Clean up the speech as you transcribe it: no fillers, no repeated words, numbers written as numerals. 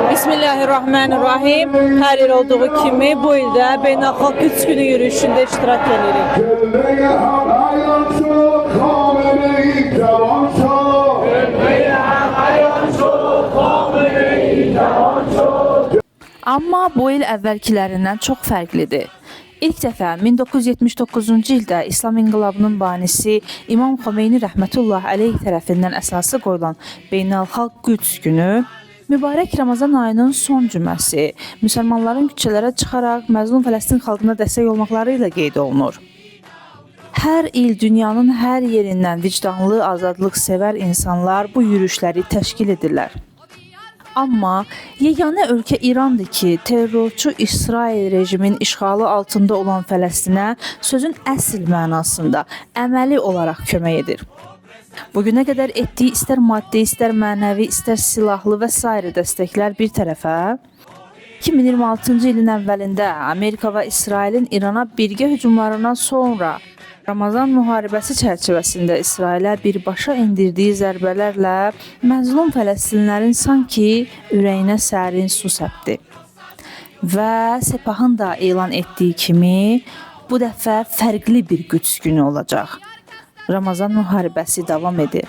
Bismillahirrahmanirrahim. Hər il olduğu kimi bu il də Beynəlxalq Qüds Günü yürüyüşündə iştirak edirik. جلوه حق عیان شد خامنه ای جوان شد. Amma bu il əvvəlkilərindən çox fərqlidir. İlk dəfə 1979-cu ildə İslam İnqilabının banisi İmam Xomeyni rəhmətullah əleyh tərəfindən əsası qoyulan Beynəlxalq Qüds Günü mübarək Ramazan ayının son cüməsi müsəlmanların küçələrə çıxaraq məzlum Fələstin xalqına dəstək olmaqları ilə qeyd olunur. Hər il dünyanın hər yerindən vicdanlı, azadlıqsevər insanlar bu yürüşləri təşkil edirlər. Amma yeganə ölkə İrandır ki, terrorçu İsrail rejimin işğalı altında olan Fələstinə sözün əsl mənasında əməli olaraq kömək edir. Bugünə qədər etdiyi istər maddi, istər mənəvi, istər silahlı və sairə dəstəklər bir tərəfə, 2026-cı ilin əvvəlində Amerika və İsrailin İrana birgə hücumlarından sonra Ramazan müharibəsi çərçivəsində İsrailə birbaşa endirdiyi zərbələrlə məzlum fələstinlərin sanki ürəyinə sərin su səpdi. Və Sepahın da elan etdiyi kimi bu dəfə fərqli bir Qüds günü olacaq. Ramazan müharibəsi davam edir.